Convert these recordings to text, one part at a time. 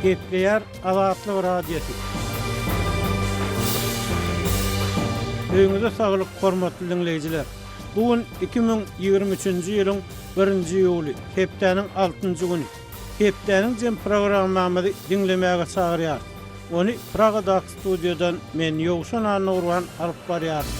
Gepleýär Azatlyk Radiosy. Öýüňize saglyk hormatly diňleýjiler! Bu gün 2023-nji ýylyň birinji iýuly, hepdäniň altynjy güni. Hepdäniň jem programmamyzy diňlemäge çagyrýarys. Ony Pragadaky studiýadan men Ýowşan Annagurban alyp barýaryn.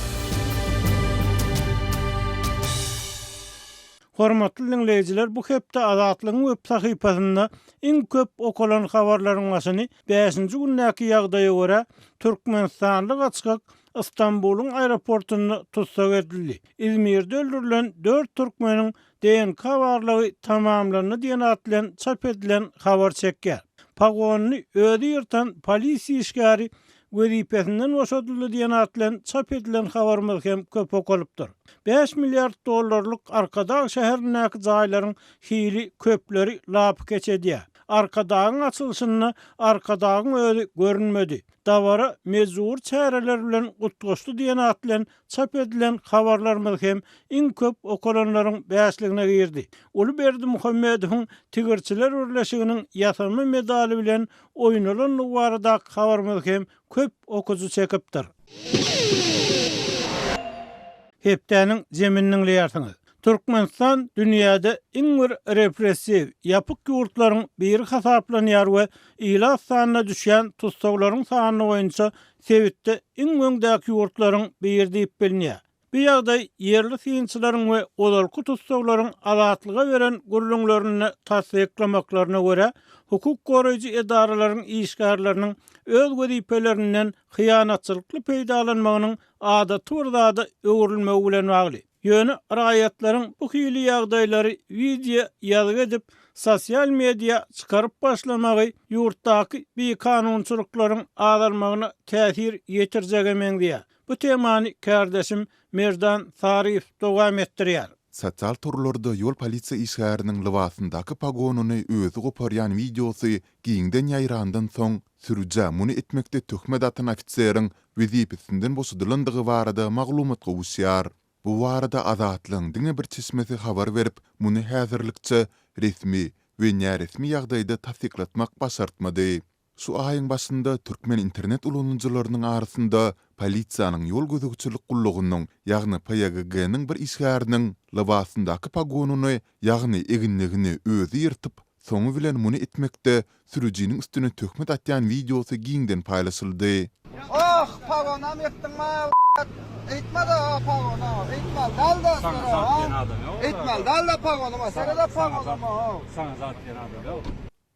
Hormatly diňleýjiler bu hepde Azatlygyň web sahypasynda iň köp okalan habarlaryň başyny bäşinji gündäki ýagdaýa görä, türkmenistanly gaçgak Stambulyň aeroportynda tussag edildi, Izmirde öldürilen dört türkmeniň DNK barlagy tamamlandy diýen at bilen çap edilen habar çekýär. Pogonyny özi ýyrtan polisiýa işgäri wezipesinden boşadyldy diýen at bilen çap edilen habarymyz hem köp okalypdyr. Bäş milliard dollarlyk Arkadag şäherindäki jaýlaryň hili köpleri lapykeç edýär. Arkadagyň açylyşynda Arkadagyň özi görünmedi. Dabara mejbury çäreler bilen utgaşdy diýen at bilen çap edilen habarlarymyz hem iň köp okalanlaryň bäşligine girdi. Uly Berdimuhamedowyň Tigirçiler birleşiginiň ýasama medaly bilen oýnalandygy baradaky habarymyz hem köp okyjy çekipdir. Hepdäniň zemini diňleýärsiňiz. Türkmenistan dünýäde iň bir repressiw, ýapyk ýurtlaryň biri hasaplanýar we ilat sanyna düşýän tussaglaryň sany boýunça sebitde iň öňdäki ýurtlaryň biri diýip bilinýär. Bu ýagdaý ýerli synçylaryň we ozalky tussaglaryň Azatlyga beren gürrüňlerinde tassyklamaklaryna görä, hukuk goraýjy edaralaryň işgärleriniň öz wezipelerinden hyýanatçylykly peýdalanmagynyň adaty bir zada öwrülmegi bilen bagly. Ýöne raýatlaryň bu hili ýagdaýlary wideo ýazgy edip, sosial media çykaryp başlamagy ýurtdaky bikanunçylyklaryň azalmagyna täsir ýetirjege meňzeýär. Bu temany kärdeşim Merdan Saryýew dowam etdirýär. Sosial torlarda ýol polisiýa işgäriniň lybasyndaky pogonyny özi goparýan wideosy giňden ýaýrandan soň, sürüjä muny etmekde töhmet atan ofiseriň wezipesinden boşadylandygy barada maglumat gowuşýar. Bu barada Azatlygyň diňe bir çeşmesi habar berip, muny häzirlikçe resmi we näresmi ýagdaýda tassyklatmak başartmady. Şu aýyň başynda türkmen internet ulanyjylarynyň arasynda polisiýanyň ýol gözegçilik gullugynyň, ýagny PÝGG-niň bir işgäriniň lybasyndaky pogonyny, ýagny eginligini özi ýyrtyp, soňy bilen muny etmekde sürüjiniň üstüne töhmet atýan wideosy giňden paýlaşyldy. Oh pagonam ýykdyň maý Eýtmede o pagona eýtmeli dälde Saňa zat diýen adam ýok. Eýtmeli dälde pagonuma serede pagonuma Saňa zat diýen adam ýok.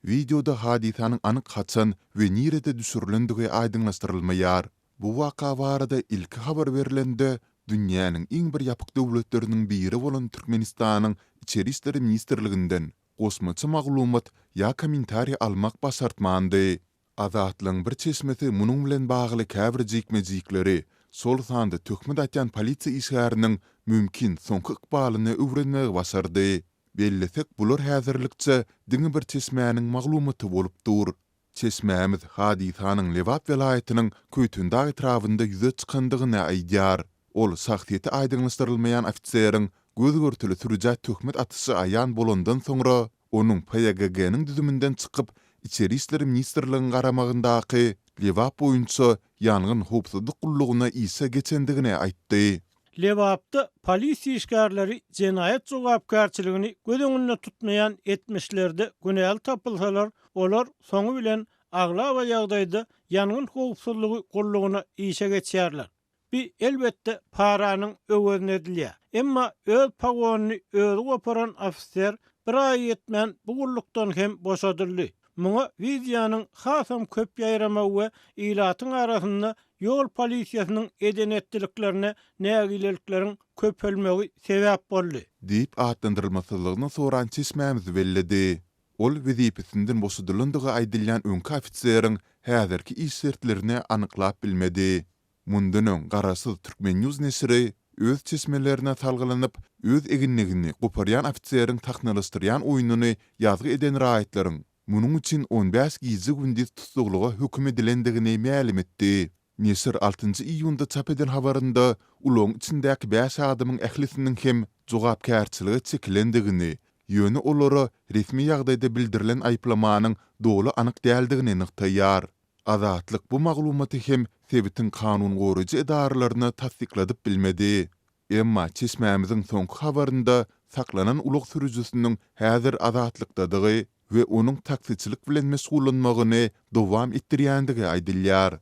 Wideoda hadysanyň anyk haçan we nirede düşürilendigi aýdyňlaşdyrylmaýar. Bu waka barada ilki habar berlende, dünýäniň iň bir ýapyk döwletleriniň biri bolan Türkmenistanyň Içeri işler ministrliginden goşmaça maglumat ýa kommentariý almak başartmandy. Azatlygyň bir çeşmesi munuň bilen bagly käbir jikme-jikleri, şol sanda töhmet atýan polisiýa işgäriniň mümkin soňky ykbalyny öwrenmegi başardy. Bellesek, bular häzirlikçe diňe bir çeşmäniň maglumaty bolup dur. Çeşmämiz hadysanyň Lebap welaýatynyň Köýtendag etrabynda ýüze çykandygyny aýdýar. Ol şahsyýeti aýdyňlaşdyrylmaýan ofiseriň göz-görtele sürüjä töhmet atyşy aýan bolandan soňra, onuň PÝGG-niň düzüminden çykyp, Içeri işler ministrligiň garamagyndaky Lebap boýunça ýangyn howpsuzlyk gullugyna işe geçendigini aýtdy. Lebapda polisiýa işgärleri jenaýat jogapkärçiligini göz öňünde tutmaýan etmişlerde günäli tapylsalar, olar soňy bilen aglaba ýagdaýda ýangyn howpsuzlygy gullugyna işe geçýärler. Bi, elbetde, paranyň öwezine edilýär. Emma öz pogonyny özi goparan ofiser bir aýa ýetmän bu gullukdan hem boşadyldy. Muňa wideonyň hasam köp ýaýramagy we ilatyň arasynda ýol polisiýasynyň eden-etdiliklerine nägilelikleriň köpelmegi sebäp boldy. Diýip, atlandyrylmasyzlygyny soran çeşmämiz belledi. Ol wezipesinden boşadylandygy aýdylýan öňki ofiseriň häzirki iş şertlerini anyklap bilmedi. Mundan öň garaşsyz Turkmen. News neşiri öz çeşmelerine salgylanyp, öz eginligini goparýan ofiseriň sahnalaşdyrýan oýnuny ýazgy eden raýatlaryň munuň üçin on bäş gije-gündiz tussaglyga höküm edilendigini mälim etdi. Neşir altynjy iýunda çap eden habarynda ulagyň içindäki bäş adamyň ählisiniň hem jogapkärçilige çekilendigini. Ýöne olara resmi ýagdaýda bildirilen aýyplamanyň doly anyk däldigini nygtaýar. Azatlyk bu maglumaty hem sebitiň kanun goraýjy edaralaryna tassykladyp bilmedi. Emma çeşmämiziň soňky habarynda saklanan ulag sürüjisiniň häzir azatlykdadygy we onuň taksiçilik bilen meşgullanmagyny dowam etdirýändigi aýdylýar.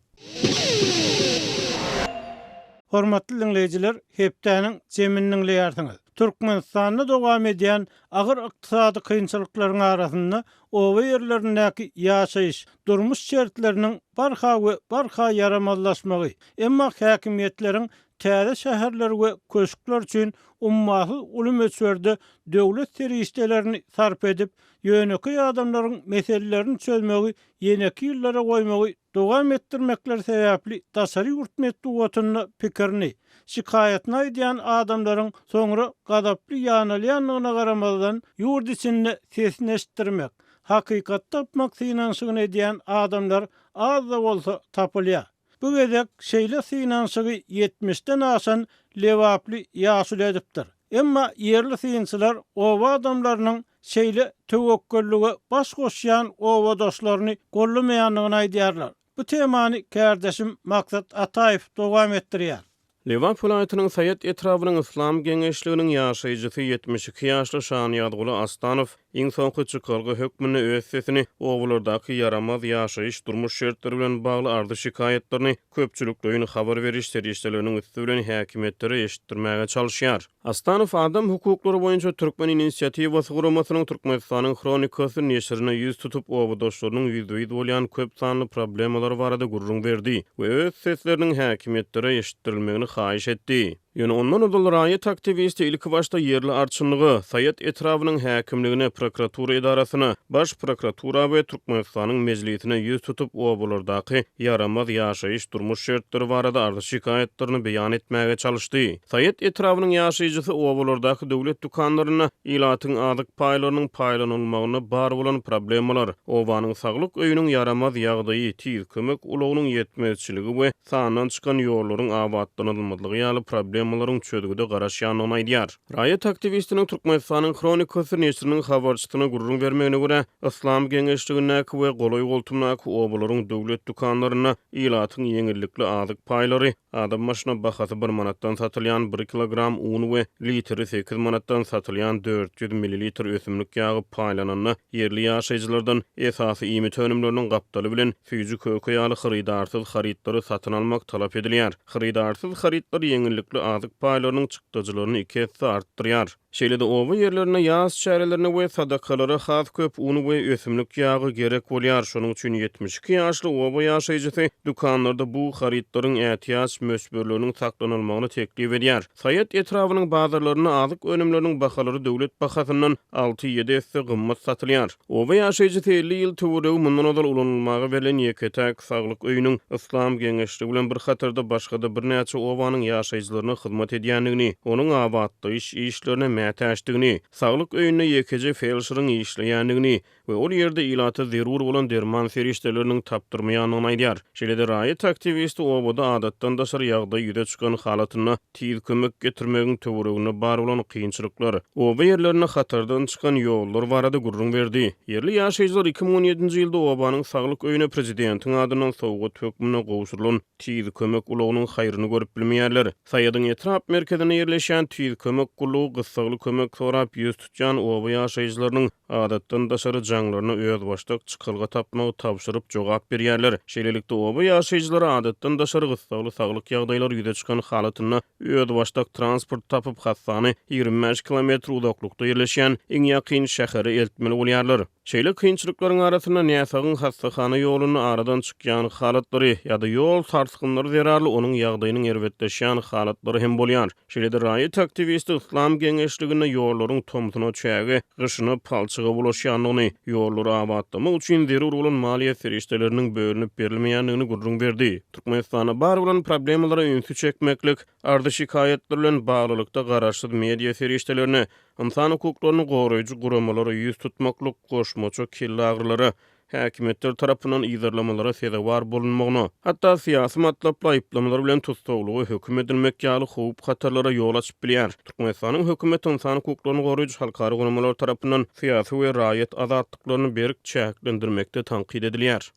Hormatly diňleýjiler, hepdäniň jemini diňleýärsiňiz. Türkmenistanda dowam edýän agyr ykdysady kynçylyklaryň arasynda oba ýerlerindäki ýaşaýyş, durmuş şertleriniň barha we barha ýaramazlaşmagy, emma häkimiýetleriň täze şäherler we köşkler üçin ummasyz uly möçberde döwlet serişdelerini sarp edip, ýönekeý adamlaryň meselelerini çözmegi ýeneki ýyllara goýmagy dowam etdirmekleri sebäpli daşary ýurt metbugatynda pikirini, şikaýatyny aýdýan adamlaryň soňra gazaply ýanalýandygyna garamazdan, ýurt içinde sesini eşitdirmek, hakykaty tapmak synanyşygyny edýän adamlar az-da bolsa tapylýar. Bu gezek şeýle synanyşygy ýetmişden aşan lebaply ýaşuly edipdir. Emma ýerli synçylar oba adamlarynyň şeýle töwekgellige baş goşýan obadaşlaryny gollamaýandygyny aýdýarlar. Bu temany kärdeşim Maksat Ataýew dowam etdirýär. Lebap welaýatynyň Saýat etrabynyň Yslam geňeşliginiň ýaşaýjysy 72 ýaşly Şanyýazguly Aslanow iň soňky çykalga hökmünde öz sesini obalardaky ýaramaz ýaşaýyş-durmuş şertleri bilen bagly arzy-şikaýatlaryny köpçülikleýin habar beriş serişdeleriniň üsti bilen häkimiýetlere eşitdirmäge çalyşýar. Astanow Adam hukuklary boýunça Türkmen inisiatiwasy guramasynyň Türkmenistanyň Hronikasy neşirine ýüz tutup, obadaşlarynyň ýüzbe-ýüz bolýan köp sanly problemalary barada gürrüň berdi we öz sesleriniň häkimiýetlere eşitdirilmegini haýyş etdi. Ýöne ondan ozal raýat aktiwisti ilkibaşda ýerli arçynlyga, Saýat etrabynyň häkimligine, prokuratura edarasyna, Baş prokuratura we Türkmenistanyň Mejlisine ýüz tutup, obalardaky ýaramaz ýaşaýyş-durmuş şertleri barada arzy-şikaýatlaryny beýan etmäge çalyşdy. Saýat etrabynyň ýaşaýjysy obalardaky döwlet dükanlarynda ilatyň azyk paýlarynyň paýlanylmagynda bar bolan problemalar, obanyň saglyk öýüniň ýaramaz ýagdaýy, tiz kömek ulagynyň ýetmezçiligi we sandan çykan ýollaryň abatlanylmazlygy ýaly problemalaryň çözgüde garaşýandygyny aýdýar. Raýat aktiwistiniň Türkmenistanyň Hronikasy neşiriniň habarçysyna gürrüň bermegine görä, Yslam geňeşligindäki we golaý-goltumdaky obalaryň döwlet dükanlarynda ilatyň ýeňillikli azyk paýlary, Adam başyna bahasy bir manatdan satylýan bir kilogram un we litri sekiz manatdan satylýan 400 millilitr ösümlik ýagy paýlananda, ýerli ýaşaýjylardan esasy iýmit önümleriniň gapdaly bilen süýji-köke ýaly hyrydarsyz harytlary satyn almak talap edilýär. Hyrydarsyz harytlar ýeňillikli azyk paýlarynyň çykdajylaryny iki esse artdyrýar. Şeýle-de oba ýerlerinde ýas çärelerine we sadakalara has köp un we ösümlik ýagy gerek bolýar. Şonuň üçin 72 ýaşly oba ýaşaýjysy dükanlarda bu harytlaryň ätiýaç möçberleriniň saklanylmagyny teklip edýär. Saýat etrabynyň bazarlarynda azyk önümleriniň bahalary döwlet bahasyndan alty-ýedi esse gymmat satylýar. Oba ýaşaýjysy 50 ýyl töweregi mundan ozal ulanylmaga berlen ýeke-täk saglyk öýüniň Yslam geňeşligi bilen bir hatarda başga-da birnäçe obanyň ýaşaýjylaryna hyzmat edýändigini, onuň abatlaýyş işlerine mätäçdigini, saglyk öýünde ýekeje felşeriň işleýändigini we ol ýerde ilata zerur bolan derman serişdeleriniň tapdyrmaýandygyny aýdýar. Şeýle-de raýat aktiwisti obada adatdan daşary ýagdaý ýüze çykan halatynda tiz kömek getirmegiň töwereginde bar bolan kynçylyklar, oba ýerlerinde hatardan çykan ýollar barada gürrüň berdi. Ýerli ýaşaýjylar 2017-nji ýylda obanyň saglyk öýüne prezidentiň adyndan sowgat hökmünde gowşurylan tiz kömek ulagynyň haýryny görüp bilmeýärler. Saýadyň etrap merkezinde ýerleşýän tiz kömek gullugy gyssagly kömek sorap ýüz tutýan oba ýaşaýjylarynyň adatdan daşary jaňlaryna özbaşdak çykalga tapmagy tabşyryp jogap berýärler. Şeýlelikde, oba ýaşaýjylary adatdan daşary gyssagly saglyk ýagdaýlary ýüze çykan halatynda özbaşdak transport tapyp, hassany 25 kilometr uzaklykda ýerleşýän iň ýakyn şähere eltmeli bolýarlar. Şeýle kynçylyklaryň arasynda näsagyň hassahana ýolunda aradan çykýan halatlary ýa-da ýol sarsgynlary zerarly onuň ýagdaýynyň erbetleşýän halatlary hem bolýar. Şeýle-de raýat aktiwisti Yslam geňeşliginde ýollaryň tomsuna çäge, gyşyna palçyga bulaşýandygyny, ýollary abatlamak üçin zerur bolan maliýe serişdeleriniň bölünip berilmeýändigini gürrüň berdi. Türkmenistanda bar bolan problemalara ünsi çekmeklik, arzy-şikaýatlar bilen baglylykda garaşsyz media serişdelerine, ynsan hukuklaryny goraýjy guramalara ýüz tutmaklyk goşmaça kelleagyrylara. häkimiýetler tarapyndan yzarlamalara sezewar bolunmagyna, hatda syýasy matlaply aýyplamalar bilen tussaglyga höküm edilmek ýaly howp-hatarlara ýol açyp bilýär. Türkmenistanyň hökümeti ynsan hukuklaryny goraýjy halkara guramalar tarapyndan syýasy we raýat azatlyklaryny berk çäklendirmekde tankyt edilýär.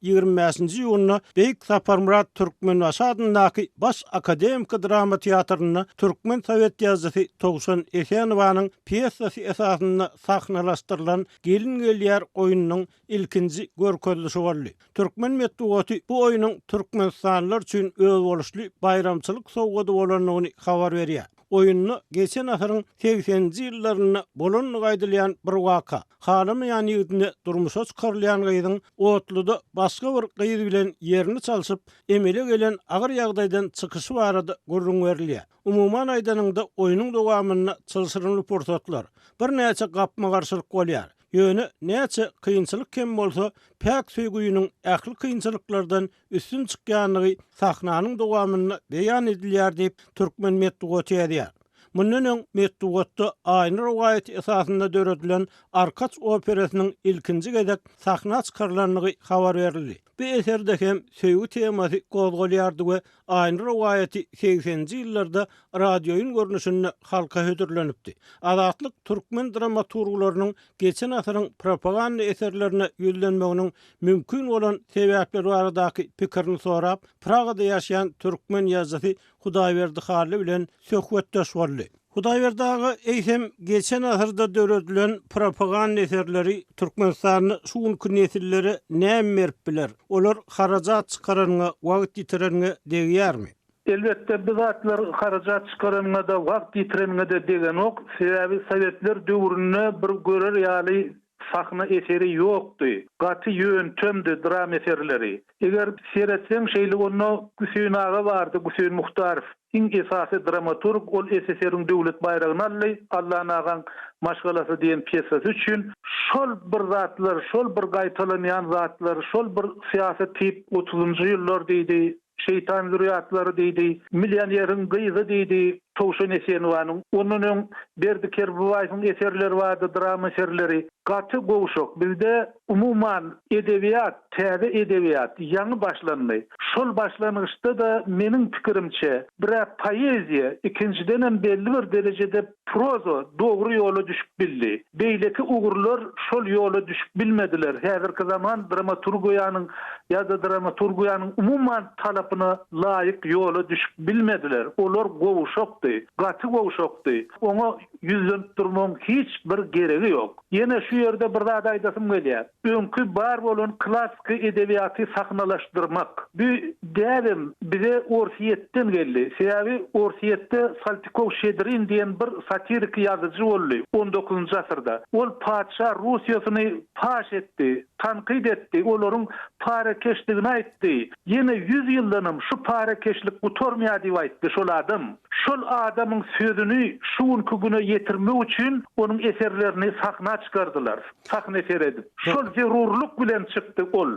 25-nji iýunda Beýik Saparmyrat Türkmenbaşy adyndaky Baş akademiki drama teatrynda türkmen sowet ýazyjysy Towşan Esenowanyň pýesasy esasynda sahnalaşdyrylan Gelin gelýär oýnunyň ilkinji görkezilişi boldy. Türkmen metbugaty bu oýnuň türkmenistanlylar üçin özboluşly baýramçylyk sowgady bolandygyny habar berýär. Oýunda geçen asyryň segseninji ýyllarynda bolandygy aýdylýan bir waka, halamaýan ýigidine durmuşa çykarylýan gyzyň otluda başga bir gyz bilen ýerini çalşyp, emele gelen agyr ýagdaýdan çykyşy barada gürrüň berilýär. Umuman aýdanyňda, oýnuň dowamynda çylşyrymly pursatlar, birnäçe gapma-garşylyk bolýar. Ýöne näçe kynçylyk hem bolsa, päk söýgüniň ähli kynçylyklardan üstün çykýandygy sahnanyň dowamynda beýan edilýär diýip, türkmen metbugaty ýazýar. Mundan öň metbugatda Aýna rowaýaty esasynda döredilen Arkaç operasynyň ilkinji gezek sahna çykarylandygy habar berildi. Bu eserde hem söýgi temasy gozgalýardy we Aýna rowaýaty segseninji ýyllarda radioýyn görnüşinde halka hödürlenipdi. Azatlyk türkmen dramaturglarynyň geçen asyryň propaganda eserlerine ýüzlenmeginiň mümkin bolan sebäpleri baradaky pikirini sorap, Pragada ýaşaýan türkmen ýazyjysy Hudaýberdi Hally bilen söhbetdeş boldy. Hudaýberdi aga, eýsem, geçen asyrda döredilen propaganda eserleri Türkmenistanda şu günki nesillere näme berip biler? Olar harajat çykaranyňa, wagt ýitireniňe degýärmi? Elbetde, bu zatlar harajat çykaranyňa-da, wagt ýitireniňe-de degenok. Sebäbi sowetler döwründe bir görer ýaly sahna eseri ýokdy. Gaty ýöntemdi dram eserleri. Eger seretseň şeýle onda Güseýin aga bardy, Güseýin Muhtarow. Iň esasy dramaturg, ol SSR-iň döwlet baýragyny aldy, Allan agaň maşgalasy diýen pýesasy üçin. Şol bir zatlar, şol bir gaýtalanýan zatlar, şol bir syýasy tip otuzynjy ýyllar diýdi, Şeýtan zürýatlary diýdi, Millioneriň gyzy diýdi, Towşan Esenowanyň, ondan öň Berdi Kerbabaýewiň eserleri bardy, drama eserleri. Gaty gowşak. Bizde, umuman, edebiýat, täze edebiýat ýaňy başlandy. Şol başlangyçda-da, meniň pikirimçe, bir-ä poeziýa, ikinjidenem belli bir derejede proza dogry ýola düşüp bildi. Beýleki ugurlar şol ýola düşüp bilmediler. Häzirki zaman dramaturgiýanyň ýa-da dramaturgiýanyň umuman talapyna laýyk ýola düşüp bilmediler. Olar gowşakdy, gaty gowşakdy. Oňa ýüzlenip durmagyň hiç bir geregi ýok. Ýene şu ýerde bir zat aýdasym gelýär. Öňki bar bolan klassyky edebiýaty sahnalaşdyrmak. Bu däbem bize Orsýetden geldi. Sebäbi Orsýetde Saltykow-Şedrin diýen bir satiriki ýazyjy boldy on dokuzynjy asyrda. Ol patyşa Russiýasyny paş etdi, tankyt etdi, olaryň parakeşdigini aýtdy. Ýene ýüz ýyldanam şu parakeşlik gutarmaýar diýip aýtdy şol adam. Şol adamyň sözüni şu günki güne ýetirmek üçin onuň eserlerini sahna çykardylar. Sahna seredip. Şol zerurlyk bilen çykdy ol.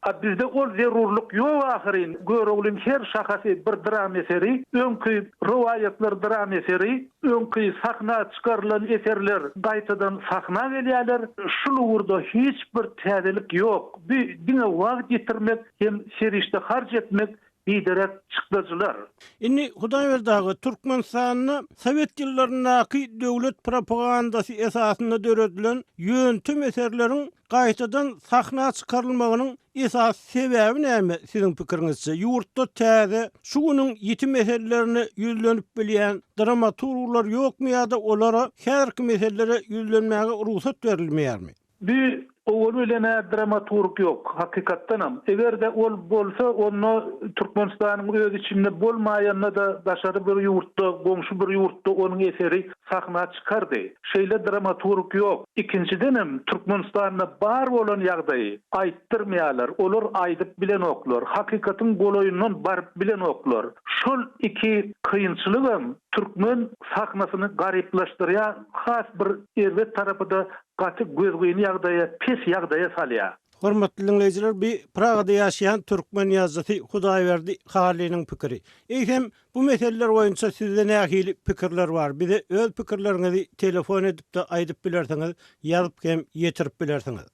A bizde ol zerurlyk ýok ahyryn. Göroglyň her şahasy bir dram eseri, öňki rowaýatlar dram eseri, öňki sahna çykarylan eserler gaýtadan sahna gelýärler. Şul ugurda hiç bir täzelik ýok. Bu diňe wagt ýitirmek hem serişde harç etmek biderek çykdajylar. Indi Hudaýberdi aga, Türkmenistanda sowet ýyllaryndaky döwlet propagandasy esasynda döredilen ýöntem eserleriň gaýtadan sahna çykarylmagynyň esasy sebäbi näme siziň pikiriňizçe? Ýurtda täze, şu günüň ýiti meselelerine ýüzlenip bilýän dramaturglar ýokmy ýa-da olara häzirki meselelere ýüzlenmäge rugsat berilmeýärmi? Bu owal bilen-ä dramaturg ýok, hakykatdanam. Eger-de ol bolsa, onda Türkmenistanyň öz içinde bolmaýanda-da daşary bir ýurtda, goňşy bir ýurtda onuň eseri sahna çykardy. Şeýle dramaturg ýok. Ikinjidenem, Türkmenistanda bar bolan ýagdaýy aýtdyrmaýarlar, olar aýdyp bilenoklar, hakykatyň golaýyndan baryp bilenoklar. Şol iki kynçylygam türkmen sahnasyny garyplaşdyrýar, has bir erbet tarapy-da gaty gözgyny ýagdaýa, pes ýagdaýa salýar. Hormatly diňleýjiler, bu Pragada ýaşaýan türkmen ýazyjysy Hudaýberdi Hallynyň pikiri. Eýsem, bu meseleler boýunça sizde nähili pikirler bar? Bize öz pikirleriňizi telefon edip-de aýdyp bilersiňiz, ýazyp hem ýetirip bilersiňiz.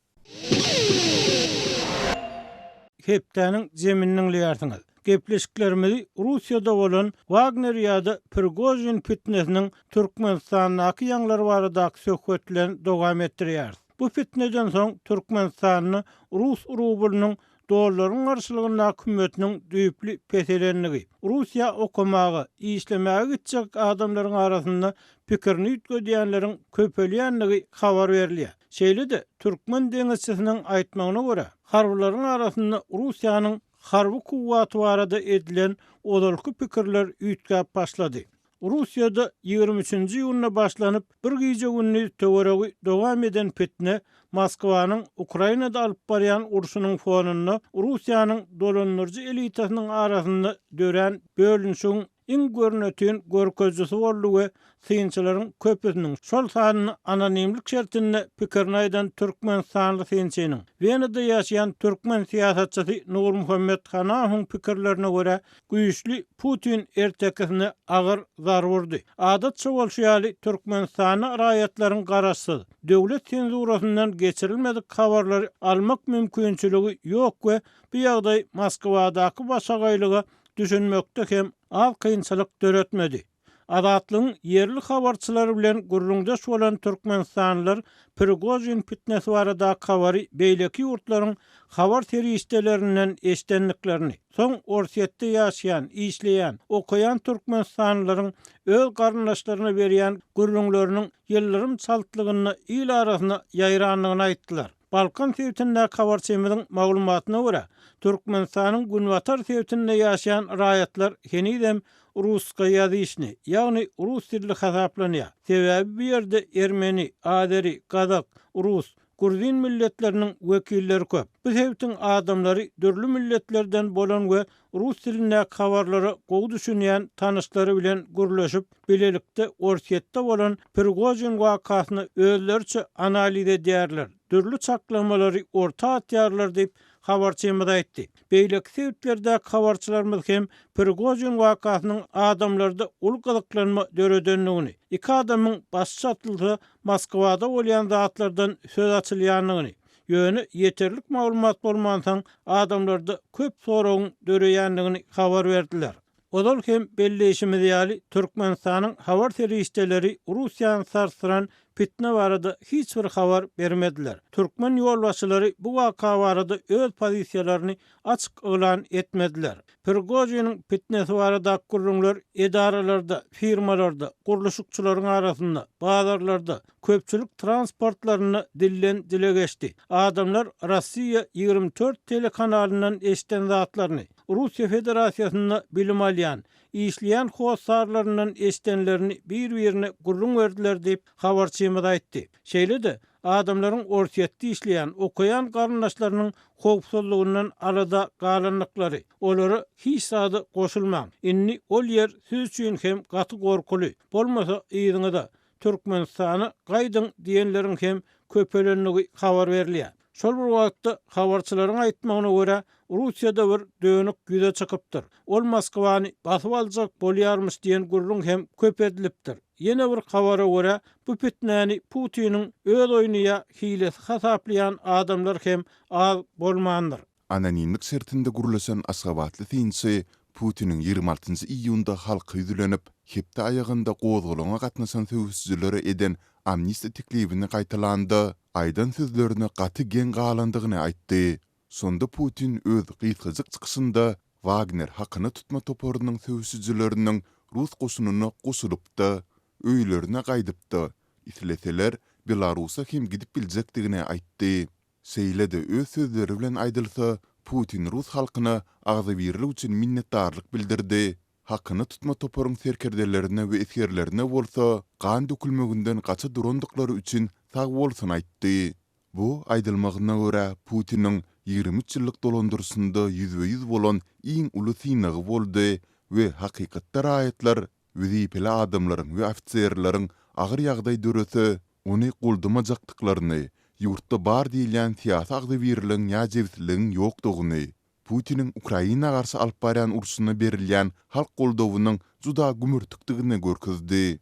Hepdäniň jemini diňleýärsiňiz. Gepleşiklerimizi Russiýada bolan Wagner ýa-da Prigožin pitnesiniň Türkmenistandaky ýaňlary baradaky söhbet bilen dowam etdirýäris. Bu pitneden soň Türkmenistanda rus rublynyň dollaryň garşylygyndaky hümmetiniň düýpli peselendigi, Russiýa okamaga, işlemäge gitjek adamlaryň arasynda pikirini üýtgedýänleriň köpelýändigi habar berilýär. Şeýle-de, türkmen deňizçisiniň aýtmagyna görä, harbylaryň arasynda Russiýanyň harby kuwwaty barada edilen ozalky pikirler üýtgäp başlady. Russiýada 23-nji iýunda başlanyp, bir gije-gündiz töweregi dowam eden pitne Moskwanyň Ukrainada alyp barýan urşunyň fonunda Russiýanyň dolandyryjy elitasynyň arasynda dörän bölünişigiň iň görnetin görkezijisi boldy we synçylaryň köpüsiniň, şol sanda anonimlik şertinde pikirini aýdan türkmenistanly synçynyň, Wenada ýaşaýan türkmen syýasatçysy Nurmuhammet Hanahowyň pikirlerine görä, güýçli Putin ertekisine agyr zarba urdy. Adatça bolşy ýaly, Türkmenistanda raýatlaryň garaşsyz, döwlet senzurasyndan geçirilmedik habarlary almak mümkinçiligi ýok we bu ýagdaý Moskwadaky başagaýlyga düşünmekde hem az kynçylyk döretmedi. Azatlygyň ýerli habarçylary bilen gürrüňdeş bolan türkmenistanlylar Prigožin pitnesi baradaky habary beýleki ýurtlaryň habar serişdelerinden eşidendiklerini, soň Orsýetde ýaşaýan, işleýän, okaýan türkmenistanlylaryň öz garyndaşlaryna berýän gürrüňleriniň ýyldyrym çaltlygynda il arasyna ýaýrandygyny aýtdylar. Balkan sebitindäki habarçymyzyň maglumatyna görä, Türkmenistanyň günbatar sebitinde ýaşaýan raýatlar henizem russkoýazyçnyý, ýagny rus dilli hasaplanýar. Sebäbi bu ýerde ermeni, azeri, gazak, rus, gruzin milletleriniň wekilleri köp. Bu sebitiň adamlary dürli milletlerden bolan we rus dilindäki habarlara gowy düşünýän tanyşlary bilen gürleşip, bilelikde Orsýetde bolan Prigožin wakasyny özleriçe analiz edýärler, dürli çaklamalary orta atýarlar diýip, habarçymyz aýtdy. Beýleki sebitlerdäki habarçylarymyz hem Prigožin wakasynyň adamlarda uly gyzyklanma döredendigini, iki adamyň başy çatylsa, Moskwada bolýan zatlardan söz açylýandygyny, ýöne ýeterlik maglumat bolmansoň, adamlarda köp soragyň döreýändigini habar berdiler. Ozal hem belleýşimiz ýaly, Türkmenistanyň habar serişdeleri Russiýany sarsdyran pitne barada hiç bir habar bermediler. Türkmen ýolbaşçylary bu waka barada öz pozisiýalaryny açyk yglan etmediler. Prigožiniň pitnesi baradaky gürrüňler edaralarda, firmalarda, gurluşykçylaryň arasynda, bazarlarda, köpçülik transportlarynda dilden dile geçdi. Adamlar Rossiýa 24 telekanalyndan eşiden zatlaryny, Russiýa Federasiýasynda bilim alýan, işleýän hossarlaryndan eşidenlerini bir-birine gürrüň berdiler diýip, habarçymyz aýtdy. Şeýle-de, adamlaryň Orsýetde işleýän, okaýan garyndaşlarynyň howpsuzlygyndan alada galandyklary, olara hiç zada goşulmaň, indi ol ýer siz üçin hem gaty gorkuly, bolmasa yzyňyza, Türkmenistana gaýdyň diýenleriň hem köpelendigi habar berilýär. Şol bir wagtda, habarçylaryň aýtmagyna görä, Russiýada bir dönük ýüze çykypdyr. Ol Moskwany basyp aljak bolýarmyş diýen gürrüň hem köp edilipdir. Ýene bir habara görä, bu pitnäni Putiniň öz oýny ýa hilesi hasaplaýan adamlar hem az bolmandyr. Anonimlik şertinde gürleşen aşgabatly synçy Putiniň 26 iýunda halka ýüzlenip, hepde aýagynda gozgalaňa gatnaşan söweşijilere eden amnistiýa teklibini gaýtalanda, aýdan sözlerine gaty geň galandygyny aýtdy. Şonda Putin öz gysgajyk çykyşynda Wagner hakyna tutma toparynyň söweşijileriniň rus goşunyna goşulyp-da, öýlerine gaýdyp-da, isleseler, Belarusa hem gidip biljekdigini aýtdy. Şeýle-de öz sözleri bilen aýdylsa, Putin rus halkyna agzybirlik üçin minnetdarlyk bildirdi, hakyna tutma toparyň serkerdelerine we esgerlerine bolsa gan dökülmeginden gaça durandyklary üçin sagbolsun aýtdy. Bu, aýdylmagyna görä, Putiniň 23 ýyllyk dolandyryşynda ýüzbe-ýüz bolan iň uly synagy boldy we hakykatda raýatlar wezipeli adamlaryň we ofiserleriň agyr ýagdaý dörese, ony goldamajakdyklaryny, ýurtda bar diýilýän syýasy agzybirligiň ýa jebisligiň ýokdugyny, Putiniň Ukraina garşy alyp barýan urşuna berilýän halk goldawynyň juda gümürtikdigini görkezdi.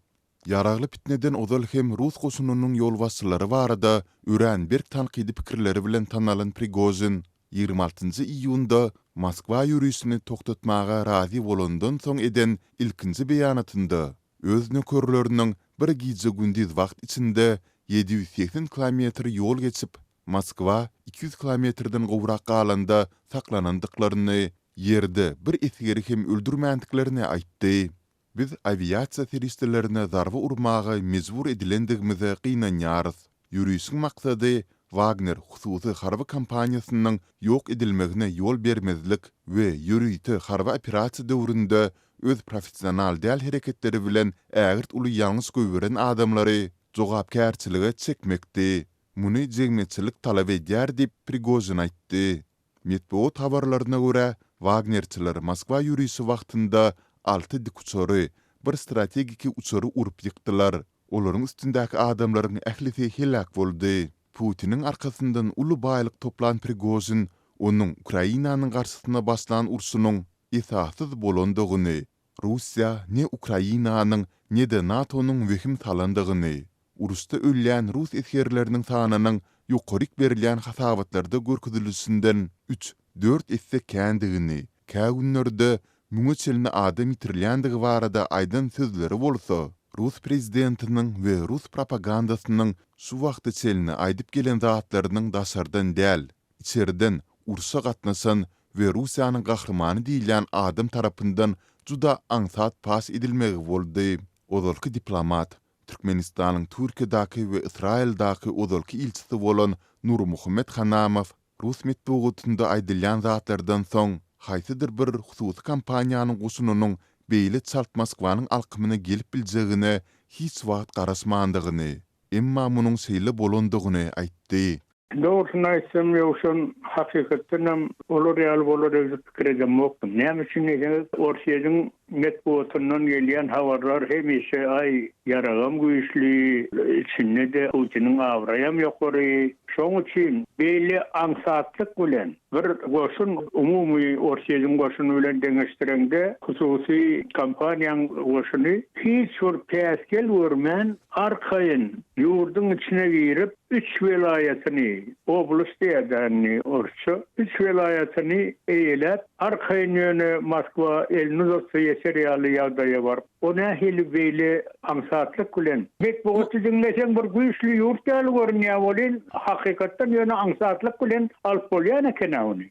Ýaragly pitneden ozal hem rus goşunynyň ýolbaşçylary barada örän berk tankydy pikirleri bilen tanalan Prigožin 26 iýunda Moskwa ýörişini togtatmaga razy bolandan soň eden ilkinji beýanatynda öz nökerleriniň bir gije-gündiz wagt içinde 780 kilometr ýol geçip, Moskwa 200 kilometrden gowrak galanda saklanandyklaryny, ýerde bir esgeri hem öldürmändiklerini aýtdy. Biz awiasiýa serişdelerine zarba urmaga mejbur edilendigimize gynanýarys. Ýörişiň maksady Wagner hususy harby kompaniýasynyň ýok edilmegine ýol bermezlik we ýörite harby operasiýa döwründe öz professional däl hereketleri bilen ägirt uly ýalňyş goýberen adamlary jogapkärçilige çekmekdi. Muny jemgyýetçilik talap edýär diýip, Prigožin aýtdy. Metbugat habarlaryna görä, wagnerçiler Moskwa ýörişi wagtynda alty dikuçary, bir strategiki uçary urup ýykdylar. Olaryň üstündäki adamlaryň ählisi heläk boldy. Putiniň arkasyndan uly baýlyk toplan Prigožin onuň Ukrainanyň garşysyna başlan urşunyň esassyz bolandygyny, Russiýa ne Ukrainanyň, ne-de NATO-nyň wehim salandygyny, Uruşda ölýän rus esgerleriniň sanynyň ýokaryk berilýän hasabatlarda görkezilişinden üç, dört esse kändigini, kä günlerde müňe çenli adam ýitirilýändigi barada aýdan sözleri bolsa, rus prezidentiniň we rus propagandasynyň şu wagta çenli aýdyp gelen zatlarynyň daşardan däl, içerden urşa gatnaşan we Russiýanyň gahrymany diýilýän adam tarapyndan juda aňsat paş edilmegi boldy. Ozalky diplomat, Türkmenistanyň Türkiýedäki we Ysraýyldaky ozalky ilçisi bolan Nurmuhammet Hanamow rus metbugatynda aýdylýan zatlardan soň, haýsydyr bir hususy kompaniýanyň goşunynyň beýle çalt Moskwanyň alkymyna gelip biljegine hiç wagt garaşmandygyny, emma munuň şeýle bolandygyny aýtdy. Dogrusyny aýtsam, Ýowşan, hakykatdanam olar ýaly bolar öýdüp pikir edemokdym. Näme üçin diýseňiz, Orsýetiň metbugatyndan gelýän habarlar hemişe aý, ýaragam güýçli, içinde-de Putiniň abraýam ýokary. Şoň üçin beýle aňsatlyk bilen bir goşun umumy Orsýetiň goşuny bilen deňeşdireňde hususy kompaniýaň goşuny hiç bir päsgel görmän arkaýyn ýurduň içine girip, üç welaýatyny, oblast diýýär-dä indi orsça, üç welaýatyny eýeläp, arkaýyn ýöne Moskwa elini uzatsa ýeter ýaly ýagdaýa baryp, o nähili beýle aňsatlyk bilen, metbugaty diňleseň bir güýçli ýurt ýaly görünýär welin, hakykatdan ýöne aňsatlyk bilen alyp bolýan eken-ä ony.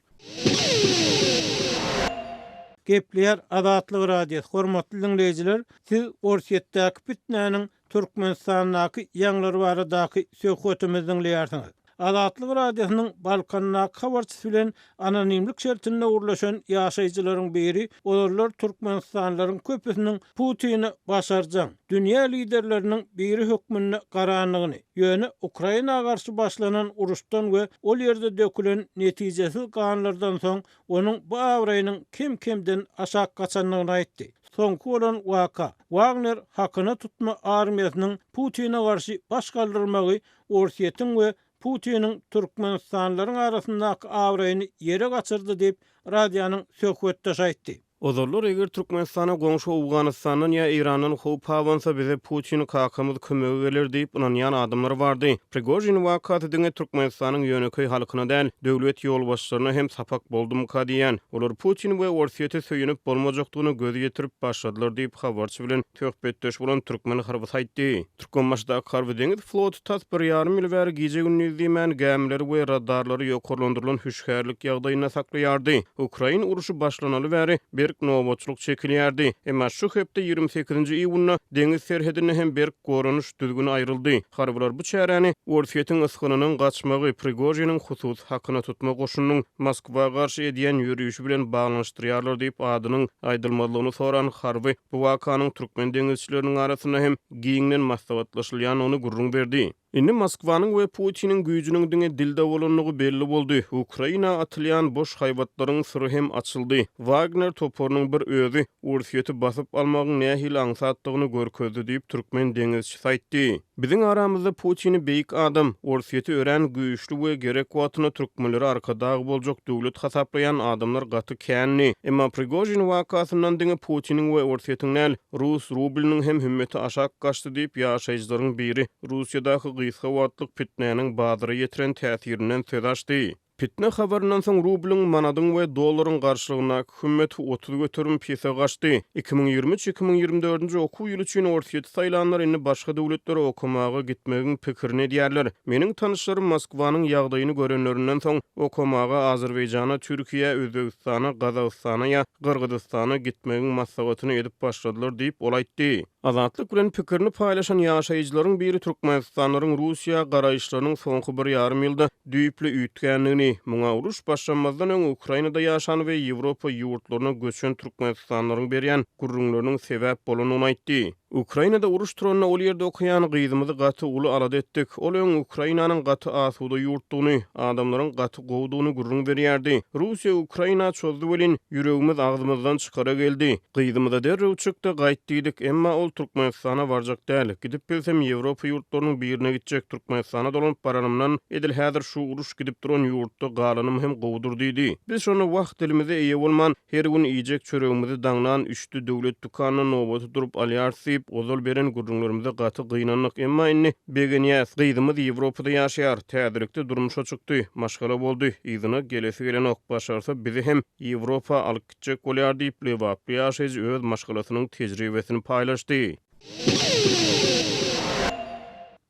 Gepleýär Azatlyk Radiosy, Hormatly diňleýjiler, siz Orsýetdäki pitnäniň Türkmenistandaky ýaňlar baradaky söhbetimizi diňleýärsiňiz. Azatlyk Radiosynyň Balkandaky habarçysy bilen anonimlik şertinde gürleşen ýaşaýjylaryň biri ozallar türkmenistanlylaryň köpüsiniň Putine başarjaň, dünýä liderleriniň biri hökmünde garandygyny, ýöne Ukraina garşy başlanan uruşdan we ol ýerde dökülen netijesiz ganlardan soň onuň bu abraýynyň kem-kemden aşak gaçandygyny aýtdy. Soňky bolan waka, Wagner hakyna tutma armiýasynyň Putine garşy baş galdyrmagy Orsýetiň we Putiniň türkmenistanlylaryň arasyndaky abraýyny ýere gaçyrdy diýip, radionyň söhbetdeşi aýtdy. Ozallar eger Türkmenistana goňşy Owganystandan ýa Eýrandan howp abansa bize Putin kakamyz kömege geler diýip ynanýan adamlar bardy. Prigožin wakasy diňe Türkmenistanyň ýönekeý halkyna däl, döwlet ýolbaşçylaryna hem sapak boldumyka diýýän. Olar Putin we Orsýete söýenip bolmajakdygyna göz ýetirip başladylar diýip habarçy bilen söhbetdeş bolan türkmen harbysy aýtdy. Türkmenbaşydaky harby-deňiz floty tas bir ýarym ýyl bäri gije-gündiz diýmän, gämileri we radarlary ýokarlandyrylan hüşgärlik ýagdaýynda saklaýardy. Ukrain urşy başlanaly bäri berk nobatçylyk çekilýärdi. Emma şu hepde, 28-nji iýunda deňiz serhedinde hem berk goranyş düzgüni aýryldy. Harbylar bu çäräni Orsýetiň ysgynynyň gaçmagy, Prigožiniň hususy hakyna tutma goşunynyň Moskwa garşy edýän ýörişi bilen baglanyşdyrýarlar diýip, adynyň aýdylmazlygyny soran harby bu wakanyň türkmen deňizçileriniň arasynda hem giňden maslahatlaşylýandygyny gürrüň berdi. Indi Moskwanyň we Putiniň güýjüniň diňe dilde bolandygy belli boldy. Ukraina atylýan boş haýbatlaryň syry hem açyldy. Wagner toparynyň bir özi Orsýeti basyp almagyň nähili aňsatdygyny görkezdi diýip, türkmen deňizçisi aýtdy. Biziň aramyzda Putini beýik adam, Orsýeti örän güýçli we gerek wagtynda türkmenlere arkadag boljak döwlet hasaplaýan adamlar gaty kändi. Emma Prigožin wakasyndan diňe Putiniň we Orsýetiň däl, Rus rublynyň hem hümmeti aşak gaçdy diýip, ýaşaýjylaryň biri Russiýadaky gysga wagtlyk pitnäniň bazara ýetiren täsirinden söz açdy. Pitne habaryndan soň rublyň, manadyň we dollaryň garşylygyndaky hümmeti 30% pese gaçdy. 2023, 2024-nji okuw ýyly üçin Orsýeti saýlanlar indi başga döwletlere okamaga gitmegiň pikirini edýärler. Meniň tanyşlarym Moskwanyň ýagdaýyny görenlerinden soň, okamaga Azerbaýjana, Türkiýä, Özbegistana, Gazagystana ýa Gyrgyzystana gitmegiň maslahatyny edip başladylar diýip, ol aýtdy. Azatlyk bilen pikirini paýlaşan ýaşaýjylaryň biri türkmenistanlylaryň Russiýa garaýyşlarynyň soňky bir ýarym ýylda düýpli üýtgändigini, muňa uruş başlanmazdan öň Ukrainada ýaşan we Ýewropa ýurtlaryna göçen türkmenistanlylaryň berýän gürrüňleriniň sebäp bolandygyny aýtdy. Ukrainada uruş turanda ol ýerde okaýan gyzymyzy gaty uly alada etdik. Ol öň Ukrainanyň gaty asuda ýurtdugyny, adamlaryň gaty gowudygyny gürrüň berýärdi. Russiýa Ukraina çozdy welin, ýüregimiz agzymyzdan çykara geldi. Gyzymyza derrew çyk-da gaýt diýdik. Emma ol Türkmenistana barjak däl. Gidip bilsem Ýewropa ýurtlarynyň birine gitjek. Türkmenistana dolanyp baranymdan, edil häzir şu uruş gidip duran ýurtda galanym hem gowudyr diýdi. Biz şonda wah dilimize eýe bolman, Her gün iýjek çöregimizi daňdan üçde döwlet dükanynda nobata durup alýarys diýip, ozal beren gürrüňlerimize gaty gynandyk. Emma indi begenýäs. Gyzymyz Ýewropada ýaşaýar. Täzelikde durmuşa çykdy. Maşgala boldy. Yzyna gelesi gelenok. Başarsa bizi hem Ýewropa alyp gitjek bolýar diýip, lebaply ýaşaýjy öz maşgalasynyň tejribesini paýlaşdy.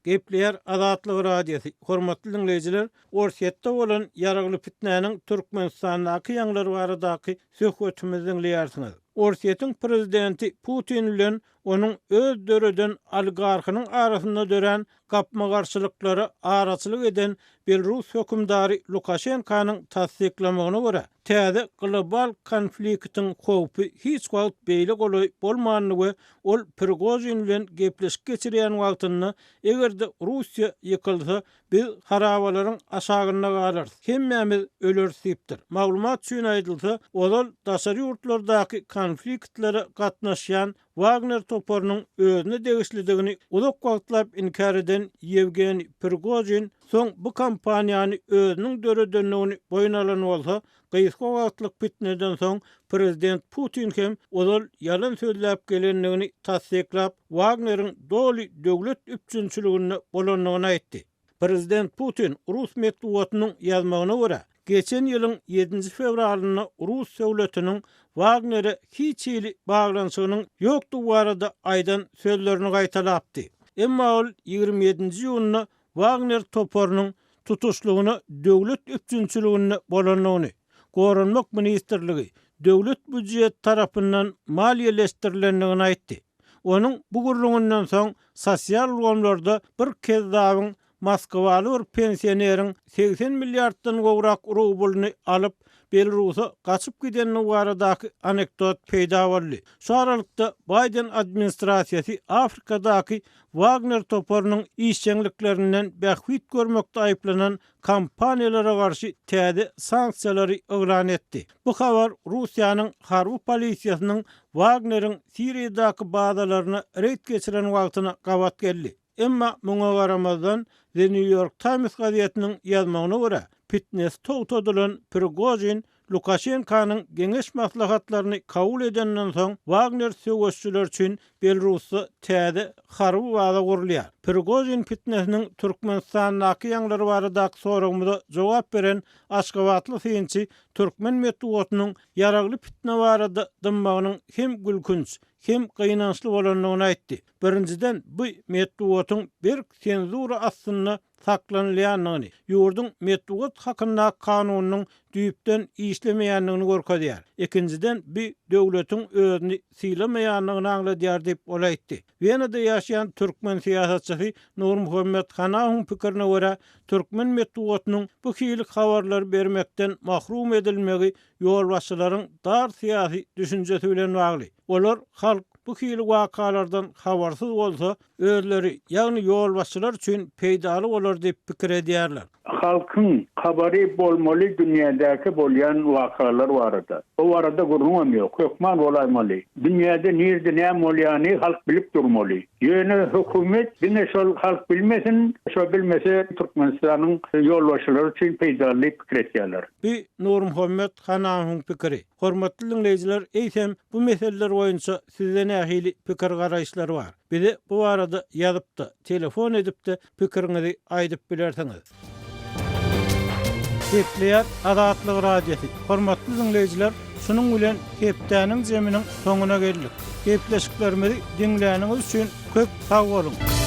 Gepleýär Azatlyk Radiosy, Hormatly diňleýjiler, Orsýetde bolan ýaragly pitnäniň Türkmenistandaky ýaňlary baradaky söhbetimizi diňleýärsiňiz. Orsýetiň prezidenti Putin bilen onuň öz döreden oligarhynyň arasynda dörän gapma-garşylyklara araçylyk eden belrus hökümdary Lukaşenkanyň tassyklamagyna görä, täze global konfliktiň howpy hiç wagt beýle golaý bolmandy we ol Prigožin bilen gepleşik geçirýän wagtynda eger-de Russiýa ýykylsa, Biz harabalaryň aşagynda galarys, hemmämiz öleris diýipdir. Maglumat üçin aýdylsa, ozal daşary ýurtlardaky konfliktlere gatnaşýan Wagner toparynyň özüne degişlidigini uzak wagtlap inkär eden Ýewgeniý Prigožin soň bu kompaniýany özüniň döredendigini boýun alan bolsa, gysga wagtlyk pitneden soň prezident Putin hem ozal ýalan sözläp gelendigini tassyklap, Wagneriň doly döwlet üpjünçiliginde bolandygyny aýtdy. Prezident Putin rus metbugatynyň ýazmagyna görä, geçen ýylyň ýedinji fewralynda rus döwletiniň Wagnere hiç hili baglanyşygynyň ýokdugy barada aýdan sözlerini gaýtalapdy. Emma ol 27-nji iýunda Wagner toparynyň tutuşlygyna döwlet üpjünçiliginde bolandygyny, Goranmak ministrligi, döwlet býujeti tarapyndan maliýeleşdirilendigini aýtdy. Onuň bu gürrüňinden soň sosial ulgamlarda bir kezzabyň moskwaly bir pensioneriň 80 milliarddan gowrak rublyny alyp, Belarusa gaçyp gidendigi baradaky anekdot peýda boldy. Şu aralykda, Baýden administrasiýasy Afrikadaky Wagner toparynyň işjeňliklerinden bähbit görmekde aýyplanan kompaniýalara garşy täze sanksiýalary yglan etdi. Bu habar Russiýanyň harby polisiýasynyň Wagneriň Siriýadaky bazalaryna reýd geçiren wagtyna gabat geldi. Emma muňa garamazdan, The New York Times gazetiniň ýazmagyna görä, pitnesi togtadylan Prigožin Lukaşenkanyň geňeş-maslahatlaryny kabul edenden soň, Wagner söweşçileri üçin Belarusda täze harby baza gurulýar. Prigožin pitnesiniň Türkmenistandaky ýaňlary baradaky soragymyza jogap beren aşgabatly synçy türkmen metbugatynyň ýaragly pitne barada dymmagynyň hem gülkünç, hem gynançly bolandygyny aýtdy. Birinjiden, bu metbugatyň berk senzura astynda saklanylýandygyny, ýurduň Metbugat hakyndaky kanunynyň düýpden işlemeýändigini görkezýär. Ikinjiden, bu döwletiň özüni sylamaýandygyny aňladýar diýip, ol aýtdy. Wenada ýaşaýan türkmen syýasatçysy Nurmuhammet Hanawyň pikirine görä, türkmen metbugatynyň bu hili habarlary bermekden mahrum edilmegi ýolbaşçylaryň dar syýasy düşünjesi bilen bagly. Olar halk. bu hili wakalardan habarsyz bolsa, özleri, ýagny ýolbaşçylar üçin peýdaly bolar diýip pikir edýärler. Halkyň habary bolmaly dünýädäki bolýan wakalar barada. O barada gürrüňem ýok. Hökman bolaýmaly. Dünýäde nirde näme bolýany halk bilip durmaly. Ýöne hökümet diňe şol halk bilmesin, şo bilmese Türkmenistanyň ýolbaşçylary üçin peýdaly diýip pikir etýärler. Bu Nurmuhammet Hanamowyň pikiri. Hormatly diňleýjiler, eýsem bu meseleler boýunça sizde nähili pikir-garaýyşlar bar? Bize bu barada ýazyp-da, telefon edip-de pikiriňizi aýdyp bilersiňiz. Gepleýär Azatlyk Radiosy. Hormatly diňleýjiler, şunuň bilen hepdäniň jeminiň soňuna geldik. Gepleşiklerimizi diňläniňiz üçin köp sag boluň!